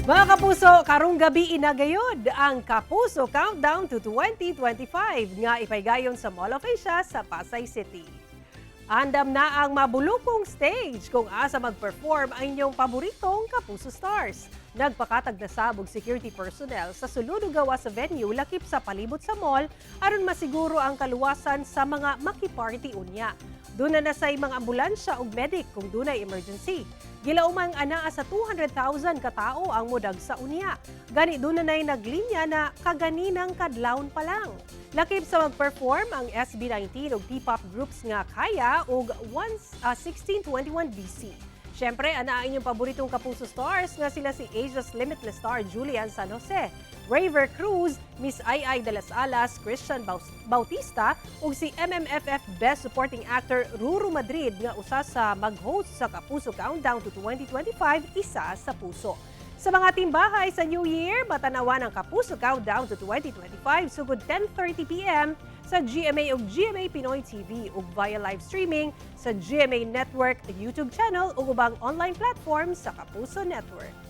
Mga kapuso, karong gabi inagayod ang Kapuso Countdown to 2025 nga ipaygayon sa Mall of Asia sa Pasay City. Andam na ang mabulukong stage kung asa mag-perform ang inyong paboritong Kapuso Stars. Nagpakatag na sab og security personnel sa sulod ug gawas sa venue lakip sa palibot sa mall aron masiguro ang kaluwasan sa mga makiparty unya. Duna na say mga ambulansya ug medic kung dunay emergency. Gilaumang anaa sa 200,000 katao ang modagsa unya. Gani duna na'y naglinya na kaganinang kadlawon pa lang. Lakip sa mag-perform ang SB19 ug P-pop groups nga Kaya ug 1, 1621 BC. Siyempre, ana ang inyong paboritong Kapuso Stars nga sila si Asia's Limitless Star Julian San Jose, Rayver Cruz, Miss Ai de las Alas, Christian Bautista ug si MMFF Best Supporting Actor Ruru Madrid nga usa sa mag-host sa Kapuso Countdown to 2025, Isa sa Puso. Sa mga timbahay sa New Year, matanawan ang Kapuso Countdown to 2025 sugod 10:30 p.m. sa GMA ug GMA Pinoy TV ug via live streaming sa GMA Network YouTube channel ug ubang online platforms sa Kapuso Network.